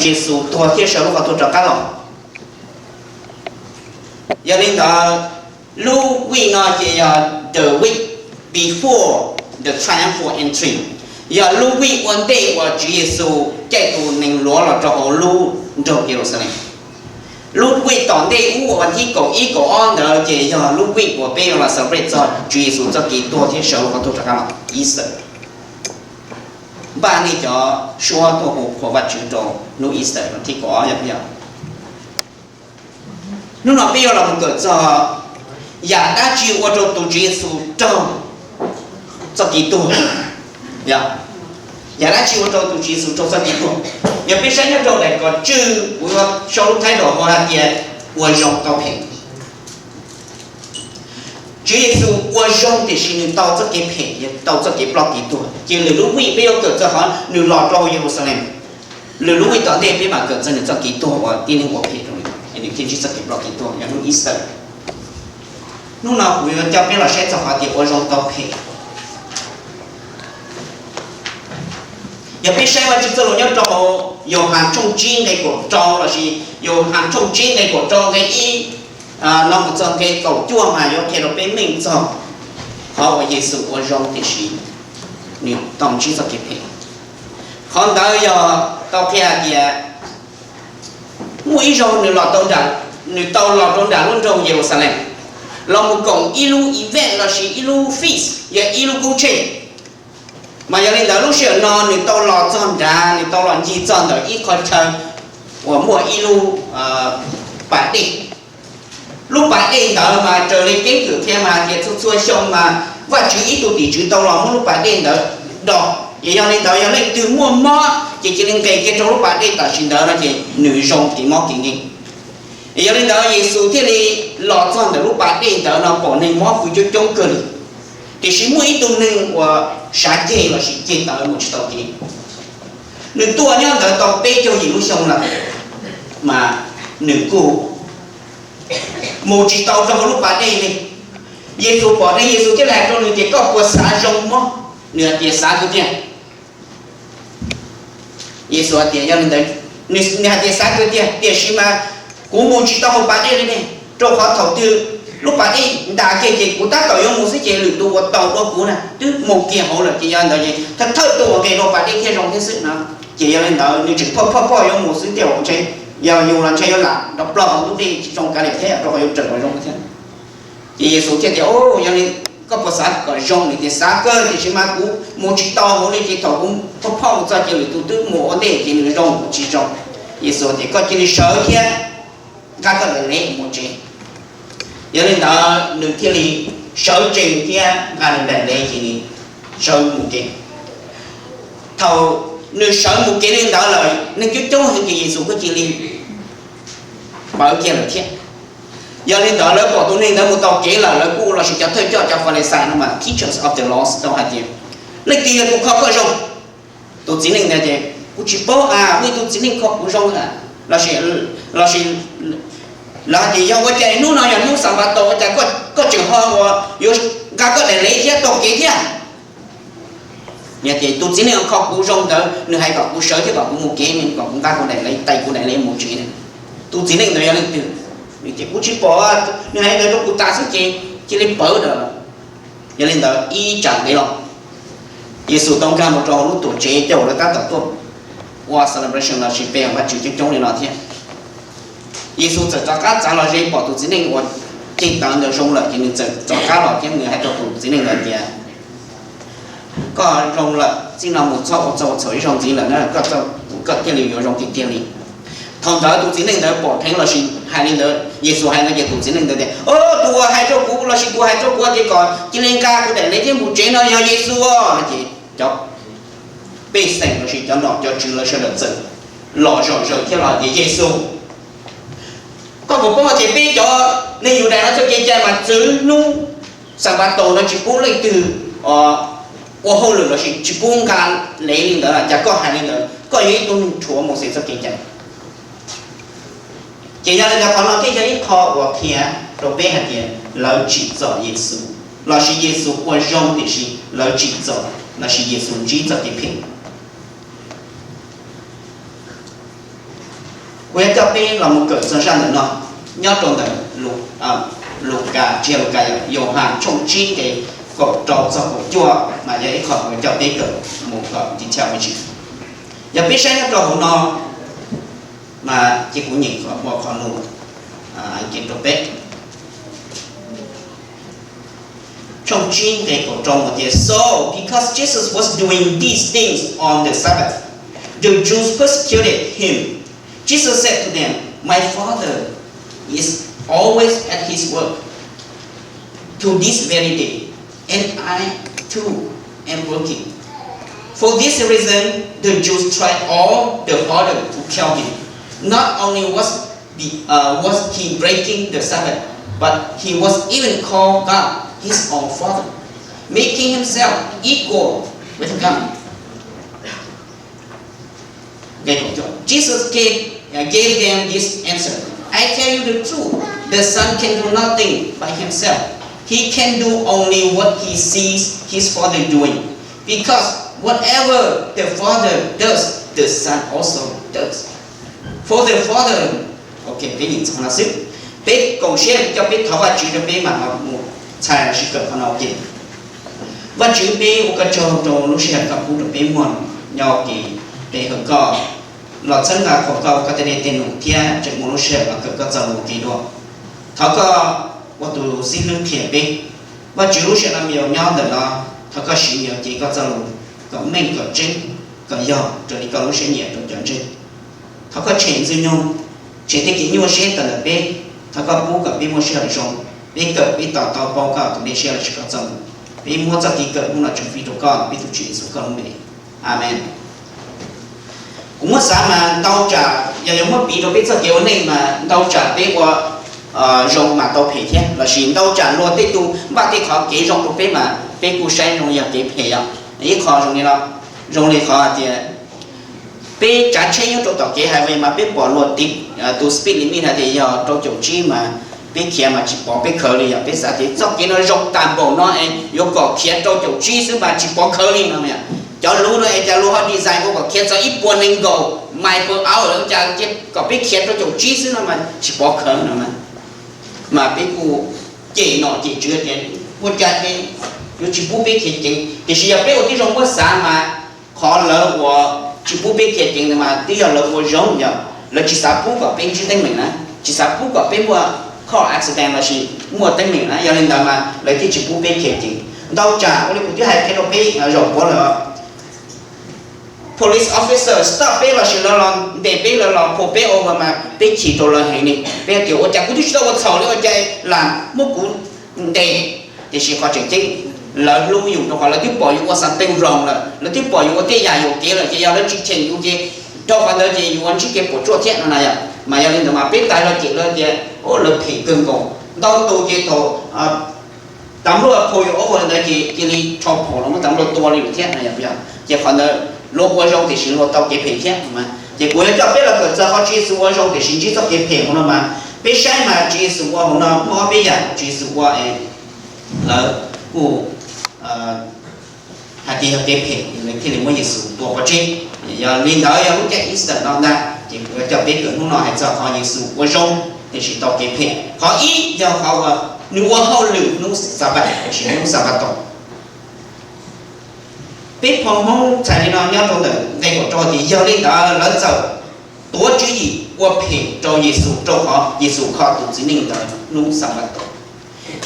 Yexus tuag thiab sawv lub qhov tuag rov qab los. Yog li ntawd, lub week no ces yog the week before the triumphal entry, yog lub week ua ntej uas Tswv Yexus caij tus nees luav los rau hauv lub nroog Yeluxalees. Lub week tom ntej ub uas thib kaum ib kaum ob ntawd ces yog lub week uas peb yuav los celebrate txog Tswv Yexus txoj kev tuag thiab sawv lub qhov tuag rov qab los, Easter. Npaj nej cov suab tuaj hu qhuas Vajtswv rau lub Easter thib kaum ob yog. Hnub no peb yuav los mus kawm txog yam dab tsi ua rau tus Tswv Yexus raug txoj kev tuag. Yam dab tsi ua rau tus Tswv Yexus raug txoj kev tuag? Yog peb saib nyob rau daim kom tswj, kuv yuav sau lub title hais tias ua zoo tau phem. Tswv Yexus ua zoo tiam sis nws tau txoj kev phem, tau txoj kev ploj kev tuag, ces lwm lub week peb yuav kawm txog qhov nws los rau Yeluxalees. Lwm lub week tom ntej peb mam kawm txog nws txoj kev tuag uas tib neeg ua phem rau nws, nws thiaj ntsib txoj kev ploj kev tuag yog hnub Easter. Hnub no kuv yuav coj peb los saib txog qhov tias ua zoo tau phem. Yog peb saib Vajtswv txoj lus nyob rau hauv Yauhas tshooj tsib nqe kaum rau lossis Yauhas tshooj tsib nqe kaum rau nqe ib no mus txog nqe kaum cuaj mas yuav qhia rau peb meej txog qhov uas Yexus ua zoo tiam sis nws tau ntsib txoj kev phem. Qhov ntawd yog tau qhia hais tias muaj ib zaug nws los tau nram, nws tau los rau nram lub nroog Yeluxalees los mus koom ib lub event lossis ib lub feast, yog ib lub koob tsheej. Mas yog li ntawd lub sij hawm no nws tau los txog nrad, nws tau los ncig txog ntawm ib qho chaw uas muaj ib lub pas dej. Lub pas dej ntawd mas raws li keeb kwm qhia mas hais tias txhua txhua xyoo mas Vajtswv ib tug tim tswv tau los muab lub pas dej ntawd do, ces yog li ntawd yog leej twg muaj mob ces cia li nqes kiag rau lub pas dej tam sim ntawd no ces nws zoo kev mob kev nkeeg. Yog li ntawd Yexus thiaj li los txog ntawm lub pas dej ntawd no pom neeg mob fwv coob coob kawg li, tiam sis muaj ib tug neeg uas sav ceg lossis ceg tawv mus tsis tau kev. Nws tuaj nyob ntawd tau peb caug yim lub xyoo lawm, mas nws kuj mus tsis tau rau hauv lub pas dej li. Yexus pom ne, Yexus thiaj li hais rau nws tias, Koj puas xav zoo mob? Nws hais tias, Xav kawg tiag. Yexus hais tias, Yog li ntawd, nws hais tias, Xav kawg tiag, tiam sis mas kuv mus tsis tau hauv pas dej li ne, rau qhov thaum twg lub pas dej ntas kiag ces kuv tab tom yuav mus xwb ces lwm tus uas taus dua kuv na twb mus kiag hauv lawm, ces yog li ntawd es thawj thawj tus uas nqes hauv pas dej thiaj zoo thiab xwb no. Ces yog li ntawd nws tseem phoj phoj phoj yuav mus xwb thiab, yog yus los ntshe yuav lam nrov plog hauv lub dej tsis zoo kav liam thiab, rau qhov yuav tseem zoo thiab. Ces Yexus thiaj tias, Yog li koj puas xav kom zoo? Nws tias, Xav kawg, tiam sis mas kuv mus tsis tau hauv li, ces thaum kuv phoj phoj mus txog ces lwm tus twb mus ua ntej ces nws zoo tsis zoo. Yexus tias, Koj cia li sawv thiab nqa koj daim lev mus tsev. Yog li ntawd nws thiaj li sawv tsees thiab nqa nws daim lev ces nws sawv mus kev. Thaum nws sawv mus kev li ntawd lawm, neeg coob coob heev ces Yexus kuj cia li pawv kiag lawm thiab. Yog li ntawd lawv pom tus neeg ntawd mus tau kev lawm, lawv kuj los sis cov thawj coj cov Falixais no mas teachers of the law tau hais tias, Leej twg yog tus kho koj zoo? Tus txiv neej ntawd tias, Kuv tsis paub, a, muaj ib tug txiv neej kho kuv zoo a. Los sis, los sis lawv hais tias, Yog ua cas hnub no yog hnub Xanpataus ua cas koj tseem ho ua yuav nqa koj daim lev thiab taug kev thiab? Yog tias tus txiv neej kho kuv zoo ntawd nws hais kom kuv sawv thiab kom kuv mus kev, kom kuv nqa kuv daim lev, tais kuv daim lev mus tsev. Tus txiv neej ntawd yog leej twg? Nws tias, Kuv tsis pom, nws hais ntawd rau kuv tas xwb ces cia li pawv lawm. Yog li ntawd ib tsam ntev los Yexus tau nkag mus rau hauv lub tuam tsev coj lawv tab tom tuaj ua celebration los sis pe Vajtswv coob coob li no thiab. Yexus txawm rov qab txav los ze pom tus txiv neej uas ceg tawv ntawd zoo lawm ces nws txawm rov qab los thiab nws hais rau tus txiv neej ntawd tias, Koj zoo lawm, txij no mus txhob ua txhaum ib zaug ntxiv lawm na, koj thiaj li yuav zoo tiag tiag li. Thaum ntawd tus txiv neej ntawd pom dheev los sis hais li ntawd, Yexus hais ntawd ces tus txiv neej ntawd tias, Tus uas hais rau kuv los sis tus hais rau kuv tias kom cia li nqa kuv daim lev thiab mus tsev no yog Yexus. Ces cov pej xeem los sis cov nom cov tswv lawv sawv daws txawm los zom zaws thiab los tias, Yexus, koj puas paub tias peb cov neeg Yudais no txoj kev cai mas txwv hnub Xanpataus no tsis pub leej twg ua hauj lwm los sis tsis pub nqa lev li ntawd, cas koj hais li ntawd? Koj yog ib tug neeg rhuav Mauxes txoj kev cai. Ces yog li ntawd qhov no thiaj yog ib qho uas qhia rau peb hais tias lawv tsim txom Yexus, los sis Yexus ua zoo tiam sis lawv tsim txom los sis Yexus ntsib txoj kev phem. Kuv yuav coj peb los mus kawm txog zaj ntawm no nyob rau ntawm Lu, Lukas, tsis yog Lukas, yog Yauhas tshooj tsib nqe kaum rau txog kaum cuaj mas yog ib qho kuv yuav coj peb kawm mus kom tiv thaiv me ntsis. Yog peb saib nyob rau hauv no mas ces kuv nyeem qhov ua qhov lus Askiv rau peb. Tshooj tsib nqe kaum rau hais tias, So, because Jesus was doing these things on the Sabbath, the Jews persecuted him. Jesus said to them, My Father is always at his work to this very day, and I too am working. For this reason, the Jews tried all the harder to kill him. Not only was, the, uh, was he breaking the Sabbath, but he was even called God his own Father, making himself equal with God. Okay, Jesus gave, uh, gave them this answer. I tell you the truth, the Son can do nothing by himself. He can do only what he sees his Father doing, because whatever the Father does, the Son also does. For the Father, okay, peb nyeem txog no xwb. Peb koom siab coj peb thov Vajtswv rau peb mam los mus txhais los sis kawm qhov no ua ke. Vajtswv, peb ua koj tsaug rau lub sij hawm koj pub rau peb muaj nyob ua ke, peb hawm koj los txhawb nqa kho koj, koj tej dej tej num thiab tseem muaj lub sij hawm los kawm koj txoj lus ua ke dua. Thov koj ua tus xib hwb qhia peb. Vajtswv, lub sij hawm no me nyuam nyob ntawm no, thov koj siv me nyuam cev koj txoj lus kom meej kom tseeb, kom yog raws li koj lub siab nyiam rau cov ntseeg. Thov koj tshem ntxwg nyoog, tshem tej kev nyuaj siab tawm ntawm peb. Thov koj pub kom peb muaj sij hawm zoo, peb kawm peb to taub paub koj tus dej siab los sis koj txoj lus. Peb muab txoj kev kawm hnub no tsoom fij rau koj, peb tus Tswv Yexus koj lub npe. Amees. Kuv muab xav mas ntau tsam yog yuav muab piv rau peb txoj kev ua neej mas ntau tsam peb ua zoo mas tau phem thiab, los sis ntau tsam luag tej tug npaj tej qhov kev zoo rau peb mas peb kuj saib zoo yog kev phem yom. Ib qho zoo li no, zoo li qhov hais tias peb tsav tsheb nyob rau tom kev highway mas peb pom luag tiv tus speed limit hais tias yog rau caum tsib mas peb khiav mas tsis pov peb khawv li yom. Peb xav tias txoj kev no zoo tag npaum no es yuav kom khiav rau caum tsib xwb mas tsis pov khawv li no. Cov lub no es cas luag ho design ua kom khiav txog ib puas nees nkaum mais per hour lawm cas kom peb khiav rau caum tsib xwb no mas tsis pov khawv no. Mas peb kuj cem nom cem tswv tias ua cas ces yuav tsis pub peb khiav ceev. Tiam sis yog peb ua tib zoo muab xav mas qhov lawv uas tsis pub peb khiav ceev ntawd mas twb yog lawv ua zoo, yog lawv tsis xav pub kom peb ntsib teeb meem na, tsis xav pub kom peb muaj car accident los sis muaj teeb meem na. Yog li ntawd mas lawv thiaj tsis pub peb khiav ceev. Ntau tsam ua li kuv twb hais qhia rau peb zaum puav lawm, police officer stop peb los sis lawv los ntes peb, lawv los pull peb over mas peb chim rau lawv heev li. Peb tias ua cas kuv twb tsis tau ua txhaum li ua cas lam muab kuv ntes? Tiam sis qhov tseem ceeb, lawv hlub yus rau qhov lawv twb pom yus ua something wrong lawm, lawv twb pom yus ua tej yam yuam kev lawm ces yog lawv tsis cheem yus ces dhau qhov ntawd ces yus ua ntsib kev puas tsuaj thiab no na yom. Mas yog li ntawd mas peb tag los cem lawv tias lawv phem kawg nkaus. Ntau tus ces thaum tas npluaj pull yus over ntawd ces cia li rho phom los muab tas npluaj tua li lawm thiab no yom. Ces qhov ntawd luag ua zoo tiam sis luag tau kev phem thiab. Ces kuv yuav coj peb los kawm txog qhov Tswv Yexus ua zoo tiam sis ntsib txoj kev phem hauv no mas peb saib mas Tswv Yexus ua hauv no muaj ob peb yam Tswv Yexus ua es lawv kuj hais tias yog kev phem lawv thiaj li muab Yexus tua pov tseg. Yog li ntawd yog lub caij Easter no ntag ces kuv yuav coj peb kawm hnub no hais txog qhov Yexus ua zoo tiam sis tau kev phem. Qhov ib yog qhov uas nws ua hauj lwm hnub Xanpataus tiam sis hnub Xanpataus. Peb phau Hmoob txhais li no nyob rau ntawm nqe kaum rau tias yog li ntawd lawv txawm tuav tswv yim ua phem rau Yexus rau qhov Yexus kho tus txiv neej ntawd hnub Xanpataus.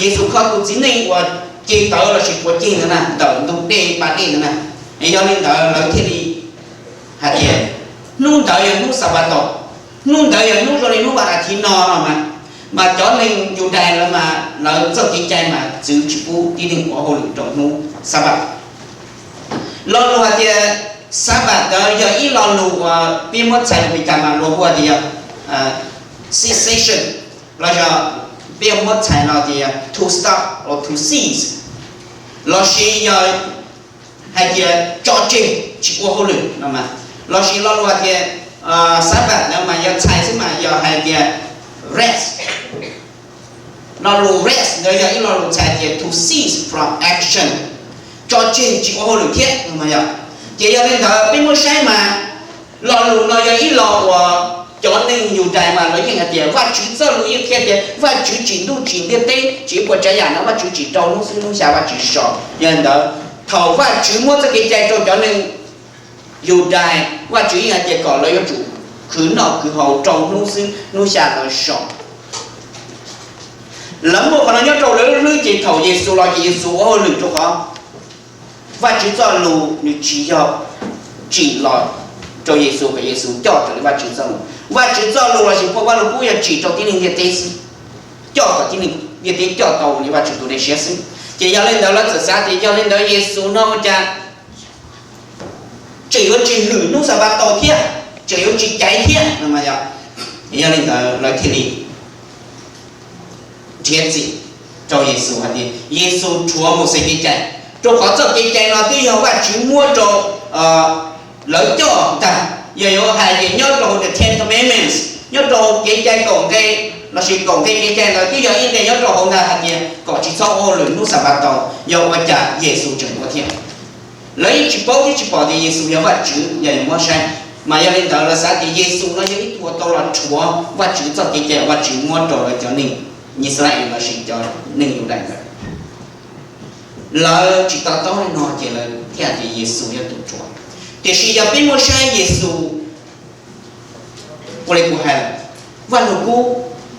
Yexus kho tus txiv neej uas ceg tawv los sis puas ceg ntawd na, ntawm ntug dej npa dej ntawd na. Yog li ntawd lawv thiaj li hais tias hnub ntawd yog hnub Xanpataus, hnub ntawd yog hnub zoo li hnub vas as thiv no no mas, mas cov neeg Yudais lawv mas lawv txoj kev cai mas txwv tsis pub tib neeg ua hauj lwm rau hnub Xanpataus. Lo lus hais tias Xanpataus ntawd yog ib lo lus uas peb muab txhais lus Meskas mas luag hu tias yog cessation, los yog peb muab txhais no tias to stop or to cease, los sis yog hais tias tso tseg tsis ua hauj lwm no. Los sis lo lus hais tias Xanpataus ntawd mas yog txhais xwb mas yog hais tias rest. Lo lus rest ntawd yog ib lo lus txhais tias to cease from action, tso tseg tsis ua hauj lwm thiab no yom. Ces yog li ntawd peb muab saib mas lo lus no yog ib lo uas cov neeg Yudais mas lawv yeej hais tias Vajtswv txoj lus yeej qhia tias Vajtswv tsim ntuj tsim ntiaj teb, tsis ua puas tsav yam no Vajtswv tsim rau hnub xwb hnub xya Vajtswv so. Yog li ntawd, thaum Vajtswv muab txoj kev cai rau cov neeg Yudais, Vajtswv yeej hais tias kom lawv yuav tsum khwv noj khwv haus rau hnub xwb hnub xya lawv so. Lawv muaj qhov no nyob rau lawv hlwb ces thaum Yexus los ces Yexus ua hauj lwm rau qhov Vajtswv txoj lus nws tsis yog tsim los rau Yexus kom Yexus coj raws li Vajtswv txoj lus. Vajtswv txoj lus lossis phau Vajluskub yog tsim rau tib neeg ntiaj teb xwb, coj kom tib neeg ntiaj teb coj tau li Vajtswv tus dej siab xwb. Ces yog li ntawd lawv txawm xav tias yog li ntawd Yexus no ua cas tseem yuav tsis hwm hnub Xanpataus thiab, tseem yuav tsis caiv thiab no. Yog li ntawd lawv thiaj li nrhiav txim rau Yexus hais tias Yexus rhuav Mauxes kev cai, rau qhov txoj kev cai no twb yog Vajtswv muab rau lawv coj ntag. Yog yuav hais tias nyob rau hauv the Ten Commandments, nyob rau kev cai kaum nqe lossis kaum nqe kev cai ntawd twb yog ib nqe nyob rau hauv ntag hais tias kom tsis txhob ua hauj lwm hnub Xanpataus, yog ua cas Yexus tseem ua thiab? Lawv yeej tsis paub thiab tsis pom tias Yexus yog Vajtswv, yog yuav muab saib. Mas yog li ntawd lawv xav tias Yexus no yog ib tug uas tau los rhuav Vajtswv txoj kev cai Vajtswv muab rau lawv cov neeg Yixalayees lossis cov neeg Yudais ntawd. Lawv tsis to taub li no ces lawv thiaj tias Yexus yog tus rhuav. Tiam sis yog peb muaj saib Yexus, ua li kuv hais, Vajluskub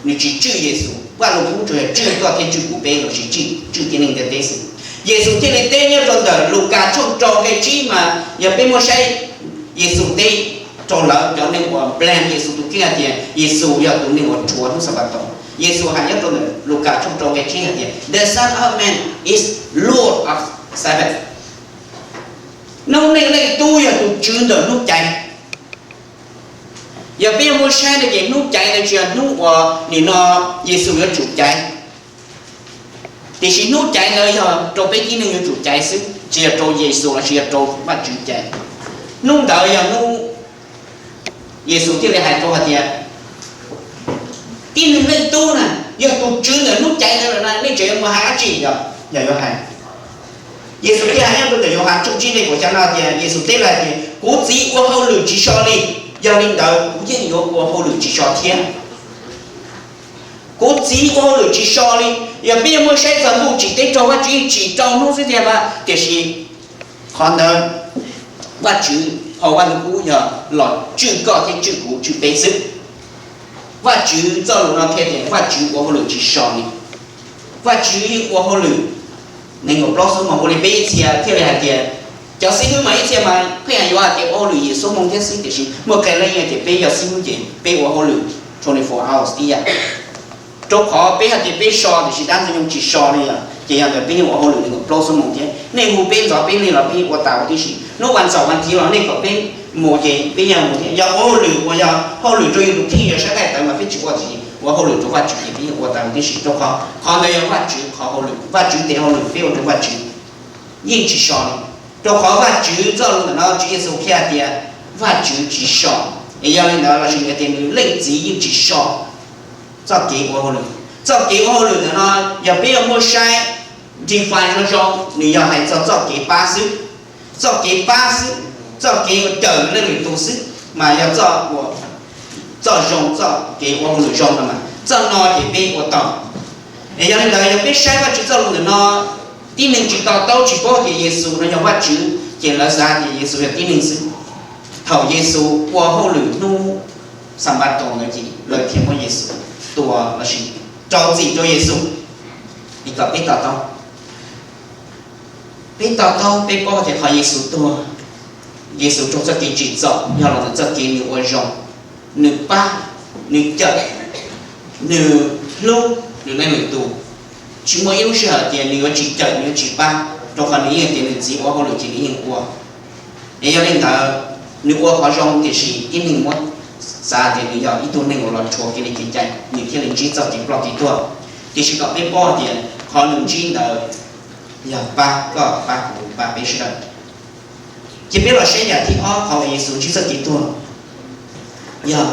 nws tsis tswj Yexus, Vajluskub tsuas yog tswj koj thiab tswj kuv peb lossis tswj tib neeg ntiaj teb xwb. Yexus thiaj li teb nyob rau ntawm Lukas tshooj rau nqe tsib mas yog peb muaj saib Yexus teb rau lawv cov neeg uas npleeg Yexus tus kheej hais tias Yexus yog tus neeg uas rhuav hnub Xanpataus. Yexus hais nyob rau ntawm Lukas tshooj rau nqe tsib hais tias the Son of Man is Lord of Sabbath. Noob neej leej tub yog tus tswv ntawm hnub caiv. Yog peb yuav muab saib no ces hnub caiv ntawd tsis yog hnub uas nim no Yexus yuav tsum caiv, tiam sis hnub caiv ntawd yog rau peb tib neeg yuav tsum caiv xwb, tsis yog rau Yexus lossis yog rau Vajtswv caiv. Hnub ntawd yog hnub Yexus thiaj li hais rau hais tias tib neeg leej tub na yog tus tswv ntawm hnub caiv ntawd lawm na nej tseem yuav mus hais dab tsi? Yog yuav hais, Yexus thiaj hais nyob rau ntawm Yauhas tshooj tsib nqe kaum xya no tias Yexus teb lawv hais tias kuv Txiv ua hauj lwm tsis so li, yog li ntawd kuv yeej yuav ua hauj lwm tsis so thiab. Kuv Txiv ua hauj lwm tsis so li. Yog peb yuav muab saib txog ntuj tsim teb raug Vajtswv yeej tsim rau hnub xwb tiag mas, tiam sis qhov ntawd Vajtswv phau Vajluskub yog los tswj koj thiab tswj kuv tswj peb xwb. Vajtswv txoj lus no qhia tias Vajtswv ua hauj lwm tsis so li. Vajtswv yeej ua hauj lwm nees nkaum plaub xuab moos ua li peb ib txhia thiaj li hais tias cov xib hwb mas ib txhia mas pheej hais yuav hais tias ua hauj lwm yim xuab moos thiab xwb, tiam sis muaj qee leej hais tias peb yog xib hwb ces peb ua hauj lwm twenty four hours tib yam. Rau qhov peb hais tias peb so tiam sis dab ntxwg nyoog tsis so li os, ces yog ntawd peb yeej ua hauj lwm nees nkaum plaub xuab moos thiab. Nej hu peb ntxov peb li los peb yeej ua tas huv tib si. Hnub vas xaum vas thiv los nej kom peb mus ces peb yeej mus thiab. Yog ua hauj lwm uas yog hauj lwm rau yus tus kheej yog saib daim tawv mas peb tsis ua, tiam sis ua hauj lwm rau Vajtswv ces peb yeej ua tas huv tib si, rau qhov qhov ntawd yog Vajtswv qhov hauj lwm, Vajtswv tes hauj lwm peb ua rau Vajtswv yeej tsis so li. Rau qhov Vajtswv txoj lus ntawm no Tswv Yexus qhia tias Vajtswv tsis so, es yog li ntawd los sis nws tias nws Leej Txiv yeej tsis so txoj kev ua hauj lwm. Txoj kev ua hauj lwm ntawm no yog peb yuav muab saib define zoo zoo, nws yog hais txog txoj kev pab xwb. Txoj kev pab xwb, txoj kev uas cawm leej lwm tus xwb, mas yog txoj zoo, txoj kev ua hauj lwm zoo no mas txoj no ces peb ua tau. Es yog li ntawd yog peb saib Vajtswv txoj lus ntawm no, tib neeg tsis to taub tsis paub tias Yexus no yog Vajtswv ces lawv xav tias Yexus yog tib neeg xwb. Thaum Yexus ua hauj lwm hnub Xanpataus ntawd ces lawv thiaj muab Yexus tua lossis rau txim rau Yexus. Kom peb to taub, peb to taub peb paub tias qhov Yexus tuag, Yexus raug txoj kev tsim txom yog los ntawm txoj kev nws ua zoo, nws pab, nws cawm, nws hlub nws leej lwm tus. Tsis muaj ib lub sij hawm tias nws yuav tsis cawm nws yuav tsis pab, rau qhov nws yeej tias nws Txiv ua hauj lwm ces nws yeej ua. Es yog li ntawd, nws ua qhov zoo tiam sis tib neeg muab xav tias nws yog ib tug neeg uas los rhuav kev li kev cai nws thiaj li ntsib txoj kev ploj kev tuag. Tiam sis kom peb paub tias qhov nws ntsib ntawd yog pab koj pab kuv pab peb sawv daws. Ces peb los saib yam thib ob qhov uas Yexus ntsib txoj kev tuag yog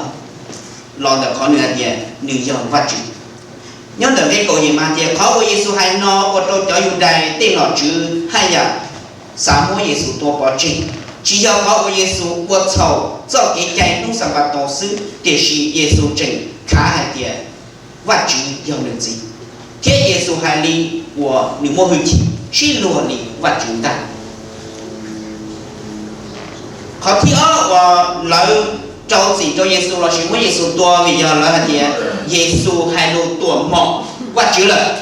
los ntawm qhov nws hais tias nws yog Vajtswv. Nyob ntawm nqe kaum yim mas tias qhov uas Yexus hais no ua rau cov Yudais tej nom tswv haj yam xav muab Yexus tua pov tseg. Tsis yog qhov uas Yexus ua txhaum txoj kev cai hnub Xanpataus xwb, tiam sis Yexus tseem khav hais tias Vajtswv yog nws txiv, thiab Yexus hais li uas nws muaj hwj chim sib luag li Vajtswv ntag. Qhov thib ob uas lawv rau txim rau Yexus lossis muab Yexus tua vim yog lawv hais tias Yexus hais lus tuam mom Vajtswv lawm.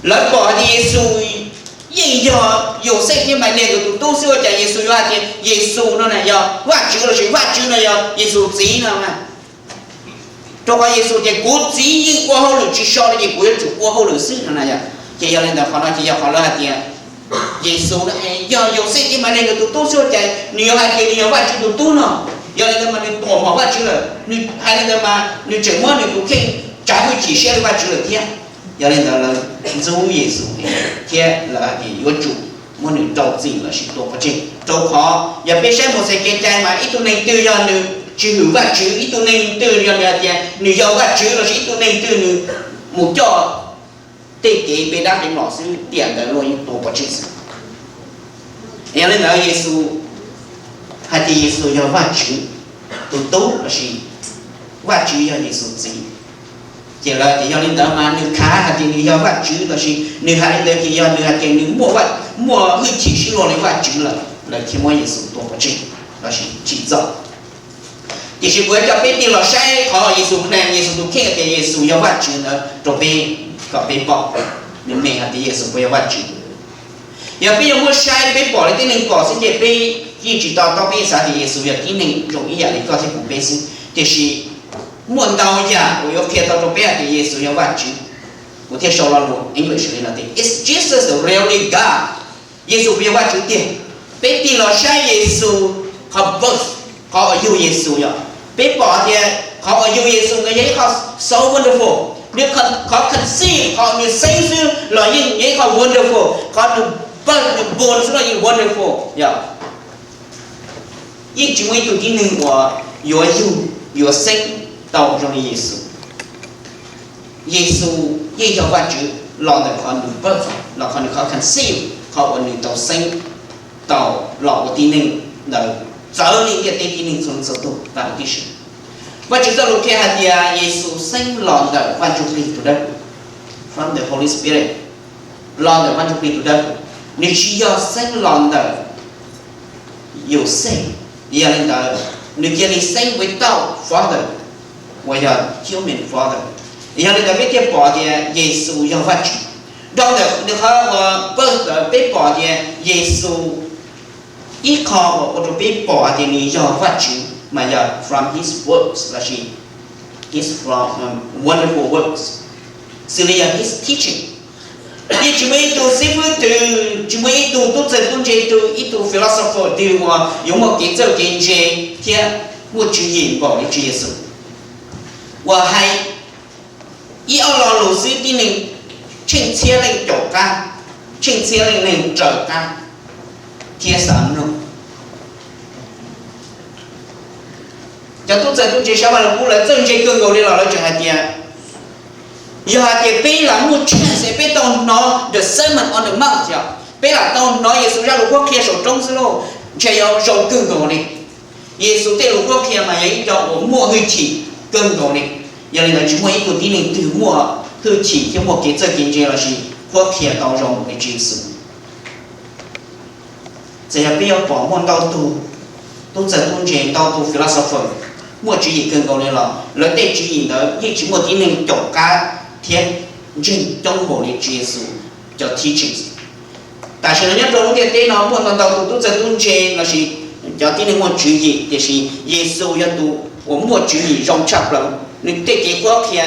Lawv pom hais tias Yexus yeej yog Yauxej thiab Malis nkawd tus tub xwb, ua cas Yexus yuav hais tias Yexus no na yog Vajtswv lossis Vajtswv no yog Yexus txiv no na? Rau qhov Yexus tias kuv txiv yeej ua hauj lwm tsis so li ces kuv yuav tsum ua hauj lwm xwb no na yom. Ces yog li ntawd qhov no ces yog qhov lawv hais tias Yexus no yog Yauxej thiab Malis nkawd tus tub xwb, ua cas nws yuav hais tias nws yog Vajtswv tus tub no? Yog li ntawd mas nws tuam mom Vajtswv lawm, nws hais li ntawd mas nws tseem muab nws tus kheej tsav hwj chim siab li Vajtswv lawm thiab. Yog li ntawd lawv ntxub Yexus thiab lawv hais tias yuav tsum muab nws rau txim lossis tua pov tseg, rau qhov yog peb saib Mauxes kev cai mas ib tug neeg twg yog nws tsis hwm Vajtswv, ib tug neeg twg yog nws hais tias nws yog Vajtswv lossis ib tug neeg twg nws mus coj tej kev pe dab pe mlom xwb, tiam ntawd luag yeej tua pov tseg xwb. Yog li ntawd Yexus hais tias Yexus yog Vajtswv tus tub lossis Vajtswv yog Yexus txiv. Ces lawv tias yog li ntawd mas nws khav hais tias nws yog Vajtswv lossis nws hais li ntawd ces yog nws hais tias nws muaj, muaj hwj chim sib luag li Vajtswv lawm, lawv thiaj muab Yexus tua pov tseg lossis tsim txom. Tiam sis kuv yuav coj peb tig los saib qhov Yexus claim, Yexus tus kheej tias Yexus yog Vajtswv ntawd rau peb, kom peb pom nws meem hais tias Yexus puas yog Vajtswv. Yog peb yuav muab saib peb pom li tib neeg pom xwb ces peb yeej tsis to taub, peb xav tias Yexus yog tib neeg zoo ib yam li koj thiab kuv peb xwb. Tiam sis muaj ntau yam uas yuav qhia tau rau peb hais tias Yexus yog Vajtswv. Kuv thiaj sau lo lus English li no tias, Is Jesus really God? Yexus puas yog Vajtswv tiag? Peb tig los saib Yexus qhov birth, qhov uas yug Yexus yog, peb pom tias qhov uas yug Yexus ntawd yog ib qho so wonderful. Nws qhov conceive, qhov nws xeeb xwb los yeej yog ib qho wonderful, qhov nws birth, nws born xwb los yeej wonderful yog. Yeej tsis muaj ib tug tib neeg uas yuav yug, yuav xeeb tau zoo li Yexus. Yexus yeej yog Vajtswv los ntawm qhov nws birth, los qhov nws qhov conceive, qhov uas nws tau xeeb tau los ua tib neeg ntawd, txawv li ntiaj teb tib neeg txhua leej txhua tus tag huv tib si. Vajtswv txoj lus qhia hais tias Yexus xeeb los ntawm Vaj Ntsuj Plig tus dawb huv, from the Holy Spirit, los ntawm Vaj Ntsuj Plig tus dawb huv. Nws tsis yog xeeb los ntawm Yauxej. Yog li ntawd nws cia li xeeb without father, uas yog human father. Yog li ntawd peb thiaj pom tias Yexus yog Vajtswv. Dhau ntawm nws qhov uas birth ntawd peb pom tias Yexus ib qho uas ua rau peb pom hais tias nws yog Vajtswv mas yog from his works lossis his from wonderful works, xws li yog his teaching. Yeej tsis muaj ib tug xib fwb twg, tsis muaj ib tug tub txawj tub ntse twg, ib tug philosopher twg uas yuav muaj kev txawj kev ntse thiab muaj tswv yim npaum li Tswv Yexus, uas hais ib ob lo lus xwb tib neeg tsheej txhiab leej caum qab, tsheej txhiab leej neeg raws qab thiab xav mloog. Cov tub txawj tub ntse sab Vaj Lug Kub lawv txawj ntse kawg nkaus li los lawv tseem hais tias, yog hais tias peb lam muaj chance es peb tau hnov the Sermon on the Mount, yog peb lam tau hnov Yexus zaj lus qhuab qhia saum roob xwb lauj, ntshe yuav zoo kawg nkaus li. Yexus tej lus qhuab qhia mas yog ib co uas muaj hwj chim kawg nkaus li. Yog li ntawd tsis muaj ib tug tib neeg twg muaj hwj chim thiab muaj kev txawj kev ntse lossis qhuab qhia tau zoo li Tswv Yexus. Txawm yog peb yuav pom muaj ntau tug tub txawj tub ntse, ntau tus philosopher muaj tswv yim kawg nkaus li los lawv tej tswv yim ntawd yeej tsis muaj tib neeg caum qab thiab ntseeg coob npaum li Tswv Yexus cov teachings. Tam sim no nyob rau lub ntiaj teb no muaj ntau ntau tus tub txawj tub ntse lossis cov tib neeg muaj tswv yim, tiam sis Yexus yog tus uas muaj tswv yim zoo tshaj plaws. Nws tej kev qhuab qhia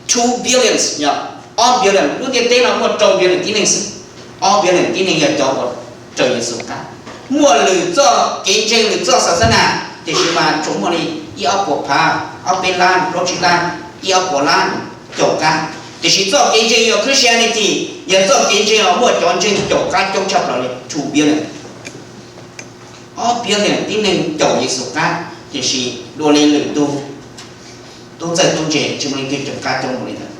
two billions, yog ob billion, lub ntiaj teb no muaj rau billion tib neeg xwb. Ob billion tib neeg yog cov uas raws Yexus qab. Muaj lwm txoj kev ntseeg, lwm txoj xas xab nas, tiam sis mas tsuas muaj li ib ob puas phav, ob peb lab, plaub tsib lab, ib ob puas lab caum qab. Tiam sis txoj kev ntseeg yog Christianity, yog txoj kev ntseeg uas muaj cov ntseeg caum qab coob tshaj plaws li two billion. Ob billion tib neeg caum Yexus qab, tiam sis dua li lwm tus tub txawj tub ntse tsis muaj leej twg caum qab coob npaum li ntawd.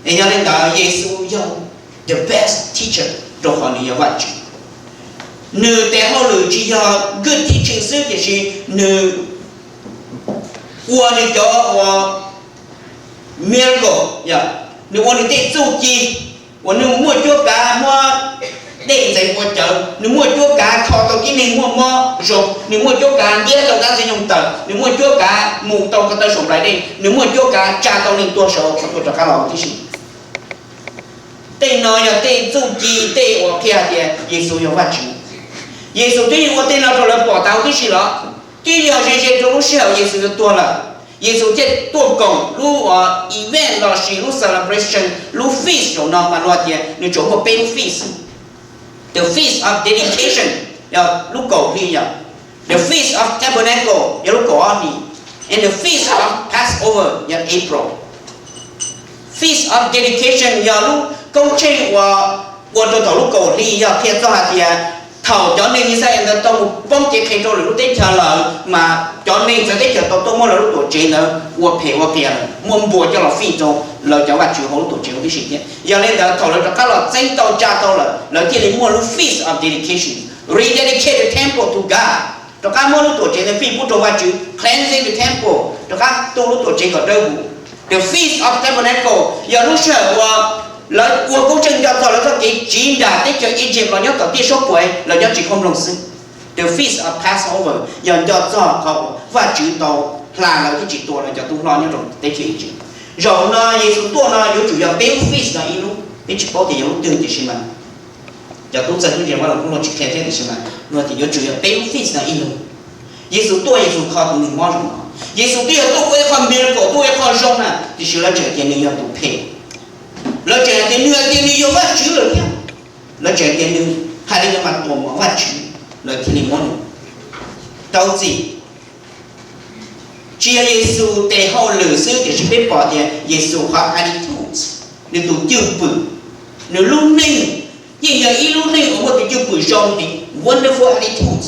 Es yog li ntawd Yexus yog the best teacher rau qhov nws yog Vajtswv. Nws tes hauj lwm tsis yog good teaching xwb, tiam sis nws ua nws cov uas miracle, nws ua nws tej txuj ci uas nws muaj cuab kav muab dej ntxeev ua cawv, nws muaj cuab kav kho tau tib neeg muaj mob zoo, nws muaj cuab kav ntiab tau dab ntxwg nyoog tawm, nws muaj cuab kav mus tau ko taw saum nplaim dej, nws muaj cuab kav tsa tau neeg tuag saud qhov tuag rov qab los tib si. Tej no yog tej txuj ci, tej uas qhia tias Yexus yog Vajtswv. Yexus twb yeej ua tej no rau lawv pom tau tib si los, twb yog ze ze rau lub sij hawm Yexus yuav tuag lawm, Yexus thiaj tuaj koom lub uas event lossis lub celebration, lub feast zaum no mas luag tias nws tsuas muaj peb lub feast. The Feast of Dedication yog lub kaum hli, yog the Feast of Tabernacle yog lub kaum ob hli, and the Feast of Passover yog April. Feast of Dedication yog lub koob tsheej uas ua rau thaum lub kaum hli, yog qhia txog hais tias thaum cov neeg Yixalayees ntawd tau mus poob cev qhev rau lwm lub teb chaws lawm mas cov neeg txawv teb chaws tau tuaj muab lawv lub tuam tsev ntawd ua phem ua qias lawm, muab npua coj los fij rau lawv cov vaj tswv hauv lub tuam tsev huv tib si thiab. Yog li ntawd thaum lawv rov qab los txeeb tau tsa tau lawm, lawv thiaj li muaj lub Feast of Dedication, rededicate the temple to God, rov qab muab lub tuam tsev ntawd fij pub rau Vajtswv, cleansing the temple, rov qab tu lub tuam tsev kom dawb huv. The Feast of Tabernacle yog lub sij hawm uas lawv ua koob tsheej nco txog lawv txoj kev tsiv nram teb chaws Egypt los nyob tom tiaj suab puam, lawv nyob tsis koob nploog xwb. The Feast of Passover yog nco txog qhov uas Vajtswv tau hla lawv thiab tsis tua lawv cov tub hlob nyob rau teb chaws Egypt. Zaum no Yexus tuaj no yuav tsum yog peb lub feast no ib lub, peb tsis paub tias yog lub twg tiam sis mas cov tub txawj ntse Vaj Lus Kub Lus tsis qhia thiab tiam sis mas luag tias yuav tsum yog peb lub feast no ib lub. Yexus tuaj Yexus kho tus neeg mob zoo no, Yexus twb yog tuaj ua ib qho miracle, tuaj ua ib qho zoo na, tiam sis lawv tseem tias nws yog tus phem. Lawv tseem hais tias nws hais tias nws yog Vajtswv lawm thiab. Lawv tseem tias nws hais li ntawd mas tua mom Vajtswv, lawv thiaj li muab nws rau txim. Tsis yog Yexus tes hauj lwm xwb tiam sis peb pom tias Yexus qhov attitude, nws tus cwj pwm, nws lub neej yeej yog ib lub neej uas muaj tus cwj pwm zoo heev, wonderful attitude.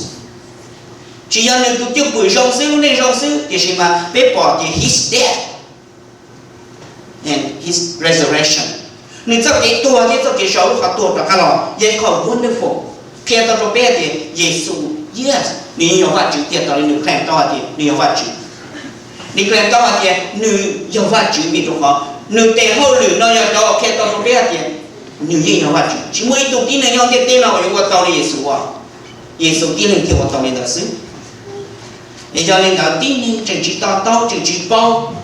Tsis yog nws tus cwj pwm zoo xwb, lub neej zoo xwb tiam sis mas peb pom tias his death and his resurrection, nws txoj kev tuag thiab txoj kev sau lub qhov tuag rov qab los yog ib qho wonderful, qhia tau rau peb hais tias Yexus, yes, nws yeej yog Vajtswv tiag, tas li nws claim tau hais tias nws yog Vajtswv. Nws claim tau hais tias nws yog Vajtswv vim rau qhov nws tes hauj lwm no yog cov qhia tau rau peb hais tias nws yeej yog Vajtswv. Tsis muaj ib tug tib neeg nyob ntiaj teb no uas yuav ua tau li Yexus ua, Yexus tib leeg thiaj ua tau li ntawd xwb. Es yog li ntawd tib neeg tseem tsis to taub, tseem tsis paub,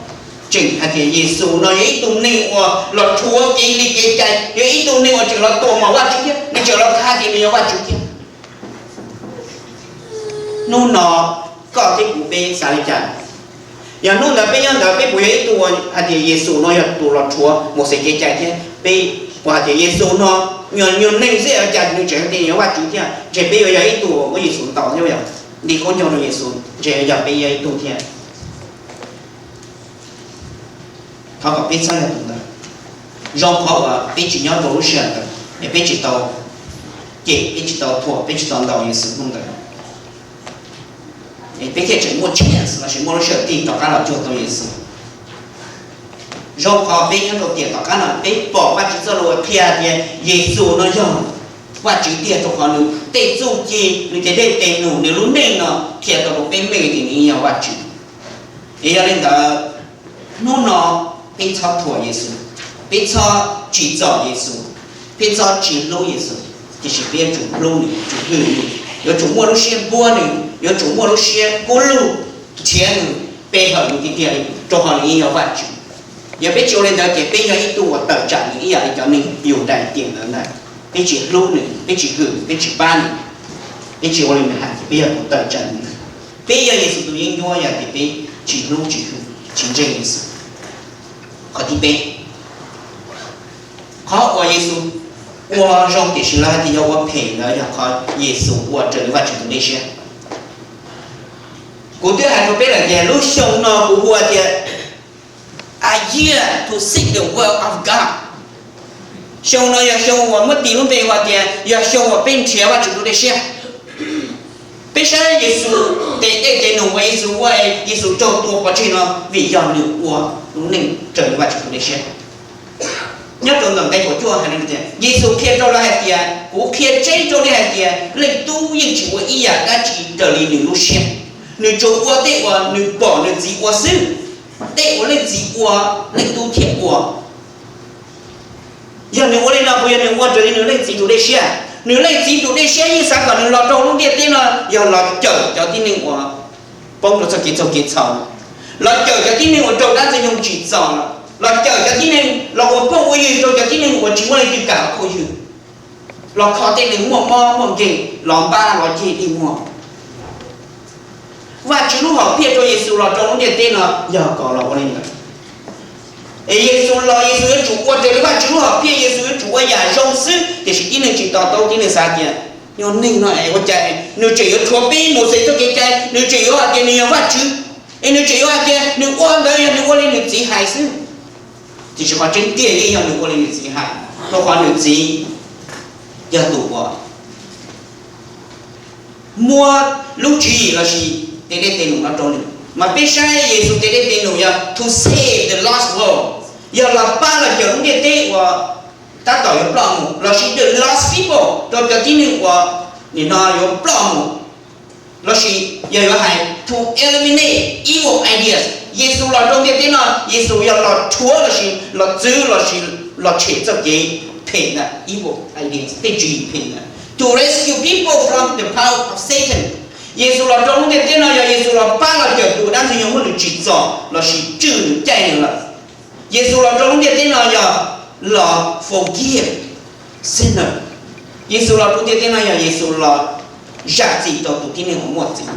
tseem hais tias Yexus no yog ib tug neeg uas los rhuav kev li kev cai, yog ib tug neeg uas tseem los tua mom Vajtswv thiab, nws tseem los hais tias nws yog Vajtswv thiab. Hnub no koj thiab kuv peb xav li cas? Yog hnub ntawd peb nyob ntawd peb puas yog ib tug uas hais tias Yexus no yog tus los rhuav Mauxes kev cai thiab? Peb puas hais tias Yexus no nyuag neeg xwb cas nws tseem hais tias yog Vajtswv thiab? Ntshe peb yuav yog ib tug uas muab Yexus ntaus thiab, yog nti khaub ncaug rau Yexus, ntshe yog peb yog ib tug thiab. Thov kom peb txhob yog tus ntawd. Zoo qhov uas peb tsis nyob rau lub sij hawm ntawd es peb tsis tau cem, peb tsis tau thuam, peb tsis tau ntaus Yexus hnub ntawd, es peb thiaj tseem muaj chance lossis muaj lub sij hawm tig tom qab los cuag tau Yexus. Zoo qhov peb nyob rau tiam tom qab no peb pom Vajtswv txoj lus qhia tias Yexus no yog Vajtswv tiag, rau qhov nws tej txuj ci, nws cov dej tes num, nws lub neej no qhia tau rau peb meej tias nws yog Vajtswv. Es yog li ntawd, hnub no peb txhob thuam Yexus, peb txhob tsim txom Yexus, peb txhob tsis hlub Yexus, tiam sis peb yuav tsum hlub nws, tsum hwm nws, yuav tsum muaj lub siab npuab nws, yuav tsum muaj lub siab kub lug nrhiav nws, pe hawm nws tiag tiag li, rau qhov nws yeej yog Vajtswv. Yog peb tsis ua li ntawd ces peb yog ib tug uas tawm tsam nws ib yam li cov neeg Yudais tiam ntawd ntag. Peb tsis hlub nws, peb tsis hwm, peb tsis pab nws, peb tsis ua li nws hais ces peb yog tus tawm tsam nws ntag. Peb yog Yexus tus yeeb ncuab yog tias peb tsis hlub tsis hwm tsis ntseeg Yexus. Qhov thib peb, qhov uas Yexus ua zoo tiam sis lawv hais tias yog ua phem ntawd yog qhov Yexus ua raws li Vajtswv tus dej siab. Kuv twb hais rau peb lawm tias lub xyoo no kuv hu tias a year to seek the will of God. Xyoo no yog xyoo uas muab tis lub npe hu tias yog xyoo uas peb nrhiav Vajtswv tus dej siab. Peb saib Yexus tes dej tes num uas Yexus ua, Yexus raug tua pov tseg no vim yog nws ua lub neej raws li Vajtswv tus dej siab. Nyob rau ntawm nqe kaum cuaj hais tias, Yexus qhia rau lawv hais tias, kuv qhia tseeb rau nej hais tias Leej Tub yeej tsis ua ib yam dab tsi raws li nws lub siab. Nws tsuas ua tej uas nws pom nws Txiv ua xwb. Tej uas Leej Txiv ua, Leej Tub thiaj ua. Yog nws ua li no puas yog nws ua raws li nws Leej Txiv tus dej siab? Nws Leej Txiv tus dej siab yeej xav kom nws los rau lub ntiaj teb no yog los cawm cov tib neeg uas poob rau txoj kev txaug kev txhaum, los cawm cov tib neeg uas raug dab ntxwg nyoog tsim txom, los cawm cov tib neeg los ua phooj ua ywg rau cov tib neeg uas tsis muaj leej twg kam ua phooj ywg, los kho tej neeg muaj mob muaj nkeeg, los npaj los ceg dig muag. Vajtswv lub hom phiaj rau Yexus los rau lub ntiaj teb no yog kom los ua li ntawd. Es Yexus los Yexus yuav tsum ua raws li Vajtswv lub hom phiaj, Yexus yuav tsum ua yam zoo xwb, tiam sis tib neeg tsis to taub, tib neeg xav tias, yog neeg no es ua cas nws tseem yuav rhuav peb Mauxes txoj kev cai, nws tseem yuav hais tias nws yog Vajtswv, es nws tseem yuav hais tias nws ua ntawd yog nws ua li nws Txiv hais xwb. Tiam sis qhov tseeb tiag yeej yog nws ua li nws Txiv hais, rau qhov nws Txiv yog tus uas muab lub tswv yim lossis tes dej tes num no rau nws. Mas peb saib Yexus tes dej tes num yog to save the lost world, yog los pab los cawm lub ntiaj teb uas tab tom yuav ploj mus, lossis the lost people, rau cov tib neeg uas nim no yuav ploj mus, lossis yog yuav hais to eliminate evil ideas. Yexus los rau ntiaj teb no, Yexus yog los rhuav lossis los txwv lossis los tshem txoj kev phem ntawd, evil ideas, tej tswv yim phem ntawd. To rescue people from the power of Satan. Yexus los rau lub ntiaj teb no yog Yexus los pab los cawm tus dab ntxwg nyoog muab nws tsim txom lossis tswj nws caij nws lawm. Yexus los rau lub ntiaj teb no yog los forgive sinner. Yexus los rau ntiaj teb no yog Yexus los zam txim rau tus tib neeg uas muaj txim.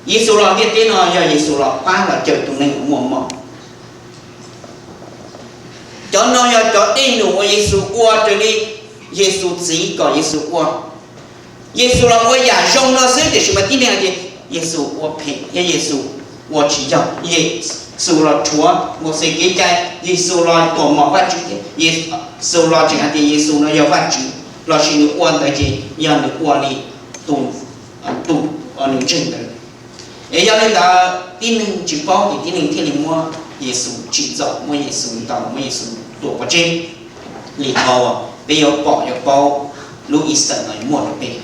Yexus los ntiaj teb no yog Yexus los pab los cawm tus neeg uas muaj mob. Cov no yog cov dej num uas Yexus ua raws li Yexus Txiv kom Yexus ua. Yexus los ua yam zoo no xwb, tiam sis mas tib neeg hais tias Yexus ua phem thiab Yexus ua tsis yog. Yexus los rhuav Mauxes kev cai, Yexus los tuam mom Vajtswv thiab, Yexus los tseem hais tias Yexus no yog Vajtswv, lossis nws ua ntawd ces yog nws ua li tus, tus nws ntseeg ntawd. Es yog li ntawd tib neeg tsis paub ces tib neeg thiaj li muab Yexus tsim txom, muab Yexus ntaus, muab Yexus tuam pov tseg. Li qhov uas peb yuav pom yuav paub lub Easter no yuav muaj rau peb.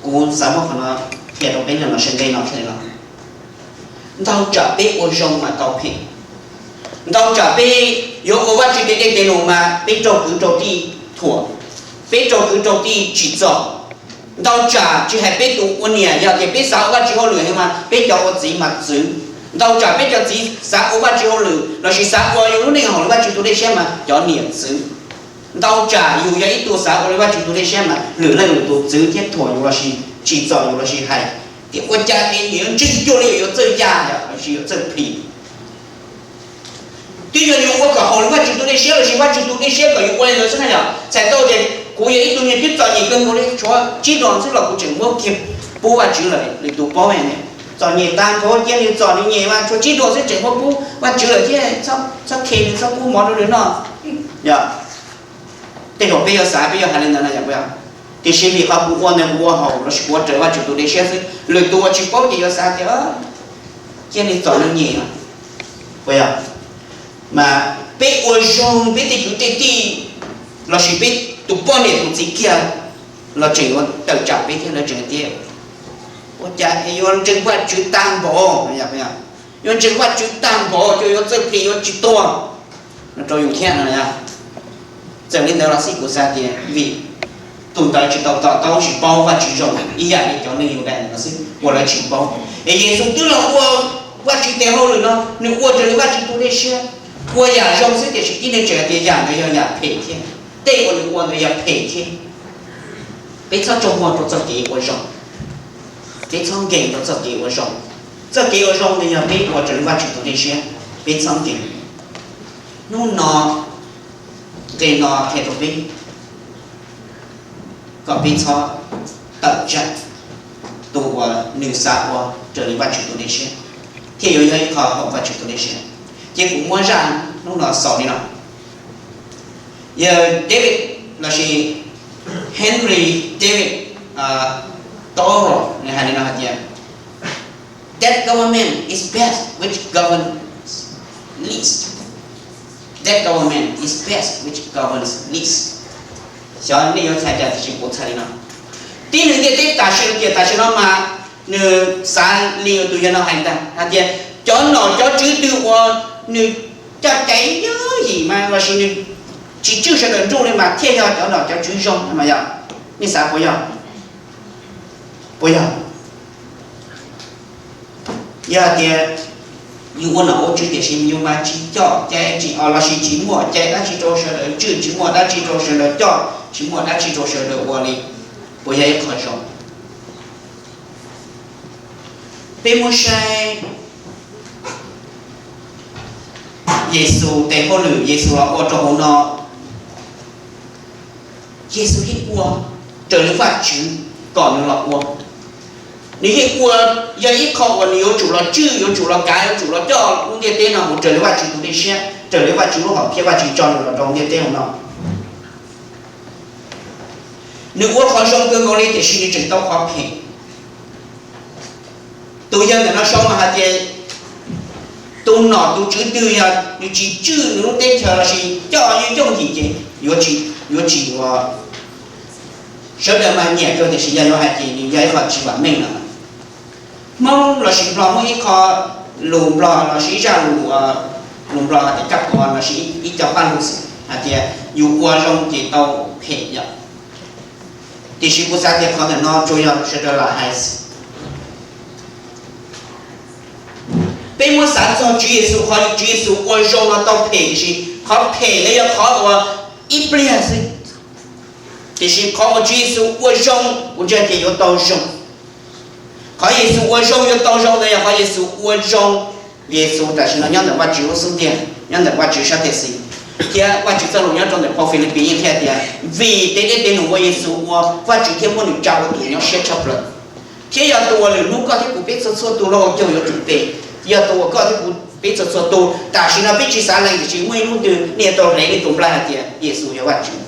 Kuv xav muab qhov no qhia rau peb no, sawv ntxov no, ntau tsam peb ua zoo mas tau phem. Ntau tsam peb yuav ua Vajtswv tes dej tes num mas peb raug kwv raug tij thuam, peb raug kwv raug tij tsim txom. Ntau tsam tsis hais peb tus ua niam, yog tias peb xav ua Vajtswv hauj lwm heev mas peb cov ua txiv mas txwv. Ntau tsam peb cov txiv xav ua Vajtswv hauj lwm lossis xav ua yus lub neej haum li Vajtswv tus dej siab mas cov niam txwv. Ntau tsam yus yog ib tug xav ua li Vajtswv tus dej siab mas lwm leej lwm tus txwv thiab thuam yus lossis tsim txom yus lossis hais tias ua cas es nws yuav ntseeg cuag li yuav txawj ya lossis yuav txawj plhis. Twb yog yus ua kom haum li Vajtswv tus dej siab lossis Vajtswv tus dej siab kom yus ua li ntawd xwb na yom. Txhais tau tias kuv yog ib tug niag twb txom nyem kawg nkaus li, tshuav tsib duas xwb los kuv tseem muab kiag pub Vajtswv lawm, lwm tus paub ne. Txom nyem tag nkaus, cia nws txom nws nyem mas tshuav tsib duas xwb tseem muab pub Vajtswv lawm thiab, txhob khe nws, txhob pub mov rau nws noj. Yog tej zaum peb yuav xav, peb yuav hais li ntawd no yom. Tiam sis vim qhov kuv ua ntawd kuv ua haum lossis kuv ua raws Vajtswv tus dej siab xwb, lwm tus uas tsis paub ces yuav xav tias cia nws txom nws nyem. Puas yog? Mas peb ua zoo peb tej kwv tej tij lossis peb tus poj niam tus txiv kiag los tseem yuav tawm tsam peb thiab, lawv tseem tias ua cas es yuav ntseeg Vajtswv tag npaum, yuav ntseeg Vajtswv tag npaum ces yuav txawj plhis yuav tsis tuag no rau yus thiab no. Txawm li ntawd los xij kuv xav tias vim tus ntawd tsis tau to taub tsis paub Vajtswv zoo ib yam li cov neeg Yudas no xwb uas lawv tsis paub. Es Yexus twb los ua Vajtswv tes hauj lwm no, nws ua raws li Vajtswv tus dej siab, ua yam zoo xwb, tiam sis tib neeg tseem hais tias yam ntawd yog yam phem thiab, tej uas nws ua ntawd yog phem thiab. Peb txhob tsaug muag rau txoj kev ua zoo, peb txhob nkees rau txoj kev ua zoo. Txoj kev ua zoo ntawd yog peb ua raws li Vajtswv tus dej siab, peb txhob nkees. Hnub no, nqe no qhia rau peb kom peb txhob tawm tsam tus uas nws xav ua raws li Vajtswv tus dej siab, thiaj yuav yog ib qho haum Vajtswv tus dej siab. Ces kuv muab zaj hnub no xaus li no. Yawg David lossis Henry David Thoreau nws hais li no hais tias, That government is best which governs least. Xyov nej yuav txhais cas tiam sis kuv txhais li no. Tib neeg ntiaj teb tam sim no, tiam tam sim no mas nws xav li tus yawg no hais ntag hais tias cov nom cov tswv twg uas nws coj cai yooj yim mas lossis nws tsis tswj sawv daws nruj li mas thiaj yog cov nom cov tswv zoo no yog. Nej xav puas yog? Puas yog? Yog hais tias yus ua nom ua tswv tiam sis yus mas tsis coj cai tsis, lossis tsis muaj cai dab tsi rau sawv daws tswj, tsis muaj dab tsi rau sawv daws coj, tsis muaj dab tsi rau sawv daws ua li, puas yog ib qho zoo? Peb muab saib Yexus tes hauj lwm, Yexus los ua rau hauv no, Yexus yeej ua raws li Vajtswv kom nws los ua. Nws yeej ua, yog ib qho uas nws yuav tsum los tswj, yuav tsum los kav, yuav tsum los coj lub ntiaj teb no mus raws li Vajtswv tus dej siab, raws li Vajtswv lub hom phiaj Vajtswv tso nws los rau ntiaj teb hauv no. Nws ua qhov zoo kawg nkaus li tiam sis nws tseem tau qhov phem. Tus yawg ntawm no sau mas hais tias tus nom tus tswv twg yog nws tsis tswj nws lub teb chaws lossis coj yooj yooj yim ces yuav tsis, yuav tsis ua, sawv daws mas nyiam kawg tiam sis yog yuav hais ces nws yog ib qho tsis vam meej no. Hmoob lossis Nplog muaj ib qho lus Nplog lossis ib zaj lus, lus Nplog hais tias kab pov lossis ib co paj lug xwb hais tias yus ua zoo ces tau phem yom. Tiam sis kuv xav tias qhov ntawm no tsuas yog sawv daws lam hais xwb. Peb muab xav txog Tswv Yexus, qhov Tswv Yexus ua zoo no tau phem tiam sis qhov phem ntawd yog qhov uas ib pliag xwb. Tiam sis qhov uas Tswv Yexus ua zoo kuv ntseeg tias yuav tau zoo. Qhov Yexus ua zoo yuav tau zoo ntawd yog qhov Yexus ua zoo. Yexus tam sim no nyob ntawm Vajtswv lub xub ntiag, nyob ntawm Vajtswv sab tes xis, thiab Vajtswv txoj lus nyob rau ntawm phau Filipis yeej qhia tias vim tej dej tej num uas Yexus ua Vajtswv thiaj muab nws tsa ua tus nyob siab tshaj plaws. Thiab yog tus uas lwm hnub koj thiab kuv peb txhua txhua tus los ua caug yuav tsum pe, yog tus uas koj thiab kuv peb txhua txhua tus tam sim no peb tsis xav lees tiam sis muaj ib hnub twg nej yuav tau hlev nej tus nplaig hais tias Yexus yog Vajtswv.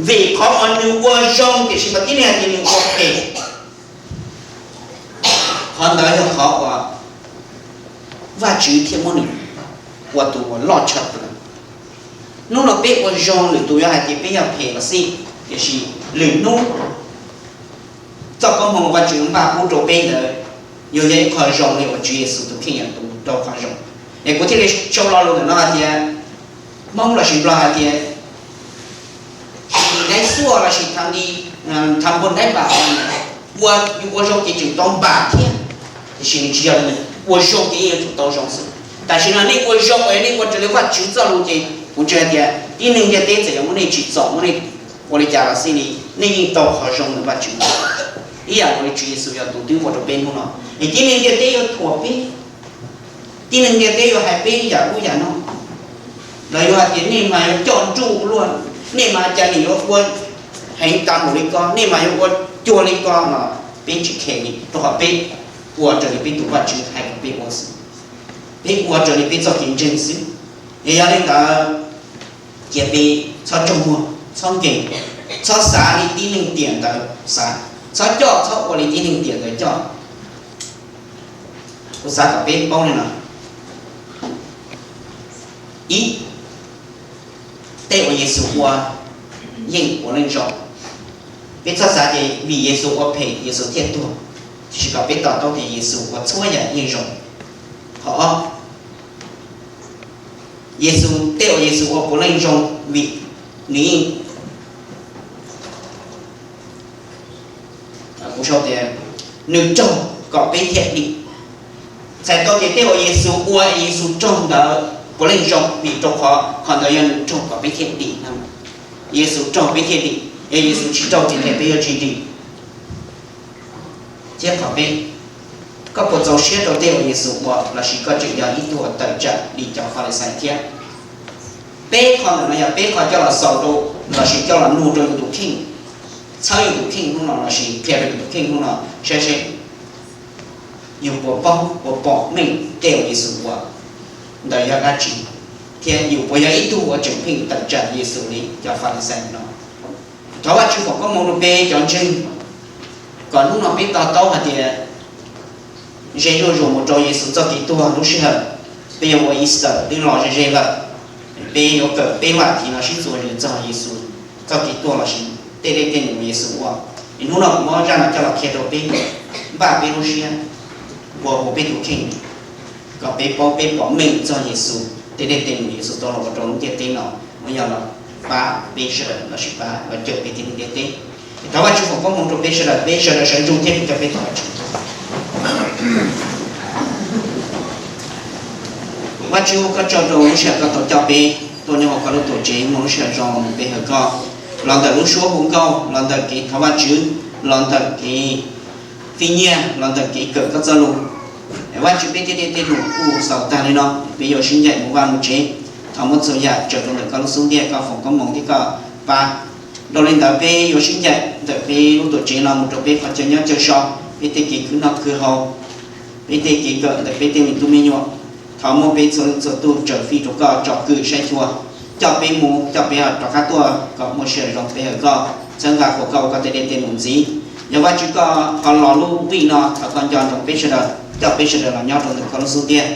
Vim qhov uas nws ua zoo tiam sis mas tib neeg hais tias nws ua phem, qhov ntawd yog qhov uas Vajtswv thiaj muab nws ua tus uas loj tshaj plaws. Hnub no peb ua zoo lwm tus yuav hais tias peb yog phem los xij, tiam sis lwm hnub txoj koob hmoov Vajtswv npaj pub rau peb ntawd yuav yog ib qho zoo li uas Tswv Yexus tus kheej yog tus rau qhov zoo. Es kuv thiaj li sau lo lus ntawm no hais tias, Hmoob lossis Nplog hais tias, sim daib xuaj lossis thav npua daib npam, ua, yus ua zoo ces tseem tau npam thiab. Tiam sis nws tsis yog li ntawd, ua zoo ces yeej yuav tsum tau zoo xwb. Tam sim no nej ua zoo es nej ua raws li Vajtswv txoj lus ces kuv ntseeg hais tias tib neeg ntiaj teb txawm yuav muab nej tsim txom, muab nej ua li cas los xij li, nej yeej tau qhov zoo ntawm Vajtswv. Ib yam nkaus li Tswv Yexus yog tus twb ua rau peb hnub no, es tib neeg ntiaj teb yuav thuam peb, tib neeg ntiaj teb yuav hais peb yam ub yam no, lawv yuav hais tias nej mas yuav coj nruj luaj, nej mas cas nim yuav ua heev tas npaum li ko, nej mas yuav ua cuag li ko no, peb tsis khe li, rau qhov peb ua raws li peb tus Vajtswv hais kom peb ua xwb, peb ua raws li peb txoj kev ntseeg xwb. Es yog li ntawd, cia peb txhob tsaug muag, txhob nkees, txhob xav li tib neeg tiam ntawd xav, txhob coj txhob ua li tib neeg tiam ntawd coj. Kuv xav kom peb paub li no. Ib, tej uas Yexus ua yeej puav leej zoo. Peb txhob xav tias vim Yexus ua phem Yexus thiaj tuag, tiam sis kom peb to taub tias Yexus ua txhua yam yeej zoo. Qhov ob, Yexus, tej uas Yexus ua puav leej zoo vim nws yeej, kuv sau tias nws raug kom peb thiaj dim. Txhais tau tias tej uas Yexus ua es Yexus raug ntawd puav leej zoo vim rau qhov qhov ntawd yog nws raug kom peb thiaj dim no. Yexus raug peb thiaj dim, yog Yexus tsis raug ces peb yuav tsis dim. Thiab qhov peb, koj puas txaus siab rau tej uas Yexus ua lossis koj tseem yog ib tug uas tawm tsam li cov Falixais thiab? Peb qho ntawm no yog peb qho coj los xaus rau lossis coj los nug rau yus tus kheej, txhawb yus tus kheej hnub no lossis qhia rau yus tus kheej hnub no saib seb yus puas paub puas pom meej tej uas Yexus ua ntawd yog dab tsi, thiab yus puas yog ib tug uas tseem pheej tawm tsam Yexus li cov Falixais no. Thov Vajtswv foom koob hmoov rau peb cov ntseeg, kom hnub no peb to taub hais tias ze zuj zus mus rau Yexus txoj kev tuag lub sij hawm. Peb yuav ua Easter twb los ze ze lawm, peb yuav kawm peb vam thiv no sib txuas zus txog Yexus txoj kev tuag lossis tej dej tej num Yexus ua. Es hnub no kuv muab zaj no coj los qhia rau peb, npaj peb lub siab ua ua peb tus kheej, kom peb paub peb pom meej txog Yexus tej dej tej num Yexus tau los ua rau lub ntiaj teb no, uas yog los pab peb sawv daws lossis pab los cawm peb tib neeg ntiaj teb. Thov Vajtswv foom koob hmoov rau peb sawv daws, peb sawv daws sawv ntsug thiab kuv cov peb thov Vajtswv. Vajtswv, ua koj tsaug rau lub sij hawm koj tau coj peb tuaj nyob hauv koj lub tuam tsev, muaj lub sij hawm zoo los mus pe hawm koj, los ntawm lub suab hu nkauj, los ntawm kev thov Vajtswv, los ntawm kev fij nyiaj, los ntawm kev kawm koj txoj lus. Vajtswv, peb tej dej tej num kuj xaus tag li no, peb yuav sib ncaim mus vaj mus tsev. Thov muab txhua yam tso rau ntawm koj lub xub ntiag, koj foom koob hmoov thiab koj pab. Dhau li ntawd peb yuav sib ncaim ntawm peb lub tuam tsev no mus rau peb qhov chaw nyob chaw so, peb tej kev khwv noj khwv haus, peb tej kev kawm ntawm peb tej me tub me nyuam. Thov muab peb txhua leej txhua tus tsaws fij rau koj tsom kwm saib xyuas, coj peb mus coj peb rov qab tuaj kom muaj sij hawm zoo pe hawm koj, txhawb nqa qhuas koj ua koj tej dej tej num ntxiv. Yog Vajtswv koj ho los lub vij no, thov koj nco ntsoov peb sawv daws, coj peb sawv daws los nyob rau ntawm koj lub xub ntiag.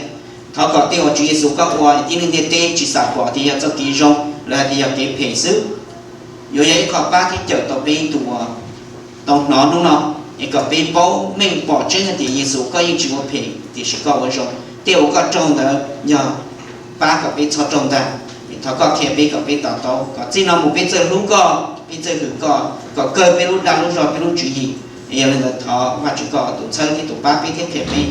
Thov kom tej uas Tswv Yexus koj ua tib neeg ntiaj teb tsis xam pom tias yog txoj kev zoo los hais tias yog kev phem xwb, yuav yog ib qho pab thiab cawm tau peb ib tug uas tau hnov hnub no, es kom peb paub meej pom tseeb hais tias Yexus koj yeej tsis ua phem tiam sis koj ua zoo. Tej uas koj raug ntawd yog pab kom peb txhob raug ntag. Es thov koj qhia peb kom peb to taub, kom txij no mus peb txawj hlub koj, peb txawj hwm koj, kom kawg peb lub dag lub zog peb lub tswv yim. Es yog li ntawd thov Vajtswv koj tus txhawb thiab tus pab peb thiab qhia peb.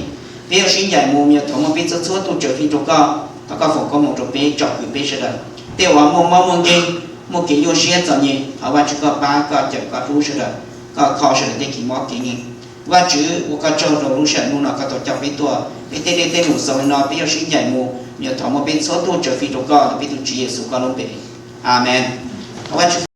Peb yuav sib ncaim mus, yog thaum muaj peb txhua txhua tus tsaws fij rau koj, thov koj foom koob hmoov rau peb, tsom kwm peb sawv daws. Tej uas muaj mob muaj nkeeg, muaj kev nyuaj siab txom nyem, thov Vajtswv koj pab, koj cawm koj hlub sawv daws, koj kho sawv daws tej kev mob kev nkeeg. Vajtswv, ua koj tsaug rau lub sij hawm hnub no koj tau coj peb tuaj, peb tej dej tej num xaus li no, peb yuav sib ncaim mus, yog thaum muaj peb txhua tus tsaws fij rau koj, peb tus Tswv Yexus koj lub npe. Amees. Thov Vajtswv